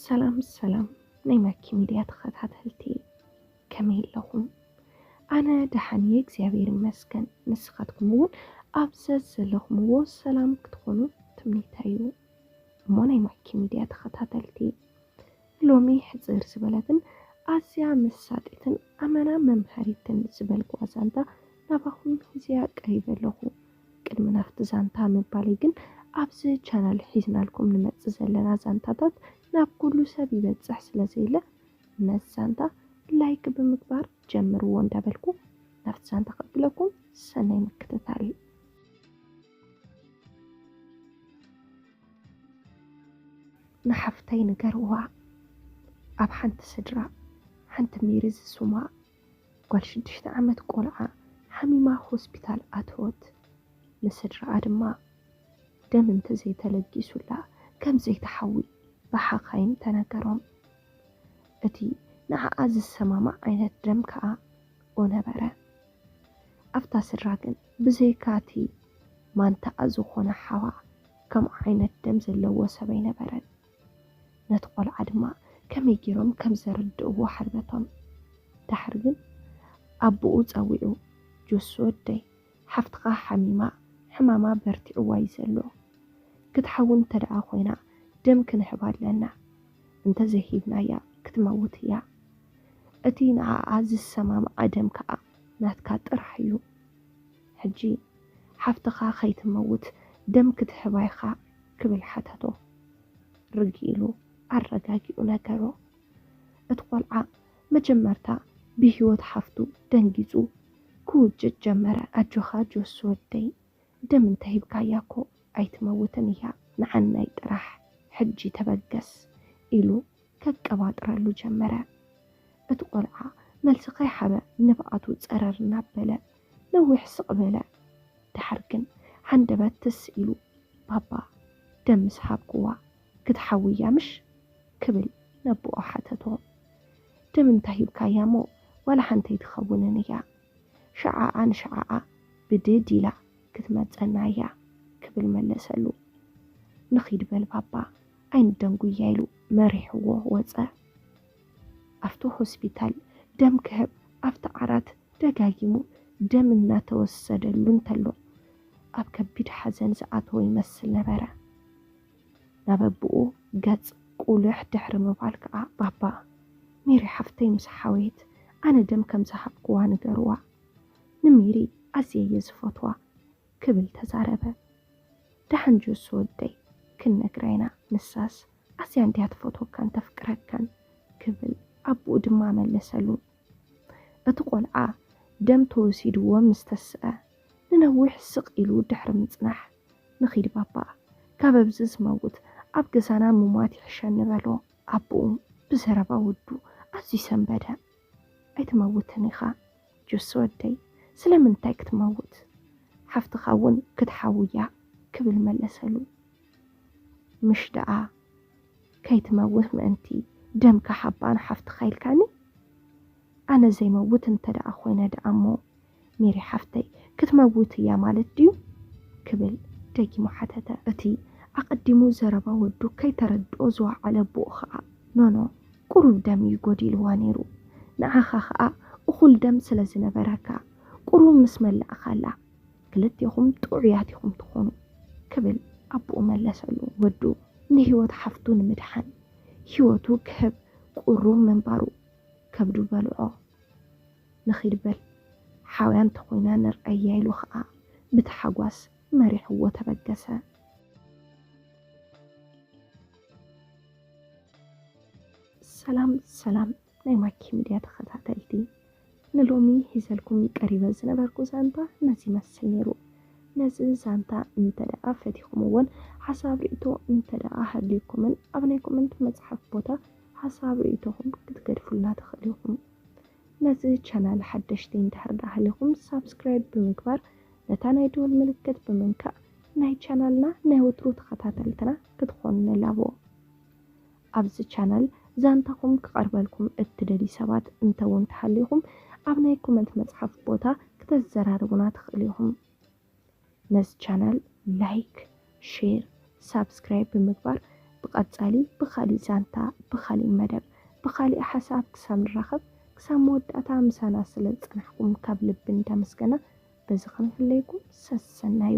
ሰላም ሰላም ናይ ማኪ ሚድያ ተኸታተልቲ፣ ከመይ ኣለኹም? ኣነ ደሓን እየ እግዚኣብሔር ይመስገን። ንስኻትኩም እውን ኣብ ዘዘለኹምዎ ሰላም ክትኾኑ ትምኒተይ እዩ። እሞ ናይ ማኪ ሚድያ ተኸታተልቲ፣ ሎሚ ሕፅር ዝበለትን ኣዝያ መሳጢትን ኣመና መምሃሪትን ዝበልኩዋ ዛንታ ናባኹም ሒዝያ ቀሪበ ኣለኹ። ቅድሚ ናብቲ ዛንታ ምባለይ ግን፣ ኣብዚ ቻናል ሒዝናልኩም ንመጽእ ዘለና ዛንታታት ናብ ኩሉ ሰብ ይበጽሕ ስለ ዘየለ፣ ነዚ ዛንታ ላይክ ብምግባር ጀምርዎ እንዳበልኩ፣ ናብቲ ዛንታ ከብለኩም። ሰናይ ምክትታል። ንሓፍተይ ንገርዋ። ኣብ ሓንቲ ስድራ፣ ሓንቲ ሜሪ ዝስማ ጓል ሽዱሽተ ዓመት ቆልዓ ሓሚማ ሆስፒታል ኣተወት። ንስድራኣ ድማ ደም እንተዘይተለጊሱላ ከም ዘይትሓዊ ብሓኻይም ተነገሮም። እቲ ንዓኣ ዝሰማማዕ ዓይነት ደም ከኣ ኦ ነበረ። ኣብታ ስድራ ግን ብዘይካ እቲ ማንታኣ ዝኾነ ሓዋ፣ ከምኡ ዓይነት ደም ዘለዎ ሰብ ኣይነበረን። ነቲ ቆልዓ ድማ ከመይ ገይሮም ከም ዘረድእዎ ሓርበቶም። ደሓር ግን ኣቦኡ ጸዊዑ፣ "ጆስ ወደይ፣ ሓፍትኻ ሓሚማ፣ ሕማማ በርቲዕዋ እዩ ዘሎ። ክትሓዊ እንተ ደኣ ኮይና፣ ደም ክንህባ ኣለና። እንተ ዘይሂብናያ፣ ክትመውት እያ። እቲ ንዓኣ ዝሰማምዓ ደም ከኣ ናትካ ጥራሕ እዩ። ሕጂ ሓፍትኻ ከይትመውት ደም ክትህባ ኢኻ?" ክብል ሓተቶ። ርግእ ኢሉ ኣረጋጊኡ ነገሮ። እቲ ቆልዓ መጀመርታ ብህይወት ሓፍቱ ደንጊጹ ክውጅጅ ጀመረ። "ኣጆኻ ጆስ ወደይ፣ ደም እንተሂብካያ እኮ ኣይትመውትን እያ፣ ንዓናይ ጥራሕ ሕጂ ተበገስ" ኢሉ ከቀባጥረሉ ጀመረ። እቲ ቆልዓ መልሲ ከይሃበ ንብኣቱ ጸረር እናበለ ነዊሕ ስቕ በለ። ደሓር ግን ሃንደበት ትስ ኢሉ፣ "ባባ፣ ደም ምስ ሃብክዋ ክትሓዊ እያ ምሽ?" ክብል ነቦኦ ሓተቶ። "ደም እንታይ ሂብካያ እሞ ዋላ ሓንቲ ኣይትኸውንን እያ። ሽዓኣ ንሽዓኣ ብድድ ኢላ ክትመጸና እያ" ክብል መለሰሉ። "ንኺድ በል ባባ፣ ኣይንደንጉያ" ኢሉ መሪሕዎ ወጸ። ኣብቲ ሆስፒታል ደም ክህብ ኣብቲ ዓራት ደጋጊሙ ደም እናተወሰደሉ እንተሎ፣ ኣብ ከቢድ ሓዘን ዝኣተወ ይመስል ነበረ። ናብ ኣቦኡ ገጽ ቁልሕ ድሕሪ ምባል ከኣ፣ "ባባ፣ ሜሪ ሓፍተይ ምስ ሓወየት ኣነ ደም ከም ዝሃብክዋ ንገርዋ። ንሜሪ ኣዝየ እየ ዝፈትዋ" ክብል ተዛረበ። "ደሓን ጆስ ወደይ፣ ክንነግራ ኢና። ንሳስ ኣዝያ እንድያ ትፈትወካን ተፍቅረካን" ክብል ኣቦኡ ድማ መለሰሉ። እቲ ቆልዓ ደም ተወሲድዎ ምስ ተስአ፣ ንነዊሕ ስቕ ኢሉ ድሕሪ ምጽናሕ፣ "ንኺድ ባባ፣ ካብ ኣብዚ ዝመውት ኣብ ገዛና ምሟት ይሕሸኒ" በሎ። ኣቦኡ ብዘረባ ወዱ ኣዝዩ ሰንበደ። "ኣይትመውትን ኢኻ ጆስ ወደይ፣ ስለምንታይ ክትመውት? ሓፍትኻ እውን ክትሓዊ እያ" ክብል መለሰሉ። "ምሽ ደኣ ከይትመውት ምእንቲ ደም ክሃባ ንሓፍትኻ ኢልካኒ? ኣነ ዘይመውት እንተ ደኣ ኮይነ ደኣ እሞ፣ ሜሪ ሓፍተይ ክትመውት እያ ማለት ድዩ?" ክብል ደጊሙ ሓተተ። እቲ ኣቐዲሙ ዘረባ ወዱ ከይተረድኦ ዝወዓለ ኣቦኡ ኸኣ፣ "ኖኖ፣ ቁሩብ ደም እዩ ጎዲልዋ ነይሩ። ንዓኻ ኸኣ እኹል ደም ስለ ዝነበረካ፣ ቁሩብ ምስ መላእኻላ፣ ክልቴኹም ጥዑያት ኢኹም ትኾኑ" ክብል ኣቦኡ መለሰሉ። ወዱ ንህይወት ሓፍቱ ንምድሓን፣ ህይወቱ ክህብ ቁሩብ ምንባሩ ከብዱ በልዖ። "ንኺድ በል፣ ሓውያ እንተኾይና ንርኣያ" ኢሉ ኸኣ ብታሓጓስ መሪሕዎ ተበገሰ። ሰላም ሰላም ናይ ማኪ ሚድያ ተኸታተልቲ፣ ንሎሚ ሒዘልኩም ቀሪበ ዝነበርኩ ዛንታ ነዚ ይመስል ነይሩ። ነዚ ዛንታ እንተ ደኣ ፈቲኹምዎን ሓሳብ ርእይቶ እንተ ደኣ ሃልዩኩምን፣ ኣብ ናይ ኮመንት መጽሓፍ ቦታ ሓሳብ ርእይቶኹም ክትገድፉልና ትኽእሉ ኢኹም። ነዚ ቻናል ሓደሽቲ እንድሕር ደኣ ሃሊኹም፣ ሳብስክራይብ ብምግባር ነታ ናይ ደወል ምልክት ብምንካእ ናይ ቻናልና ናይ ወትሩ ተኸታተልትና ክትኾኑ ንላቦ። ኣብዚ ቻናል ዛንታኹም ክቐርበልኩም እትደልዩ ሰባት እንተውን ተሃሊኹም፣ ኣብ ናይ ኮመንት መጽሓፍ ቦታ ክተዘራርቡና ትኽእሉ ኢኹም። ነዚ ቻናል ላይክ፣ ሼር፣ ሳብስክራይብ ብምግባር ብቐጻሊ ብኻሊእ ዛንታ፣ ብኻሊእ መደብ፣ ብኻሊእ ሓሳብ ክሳብ ንራኸብ፣ ክሳብ መወዳእታ ምሳና ስለ ዝጸናሕኩም ካብ ልቢ እንዳመስገና፣ በዚ ክንፍለየኩም ሰሰናዩ።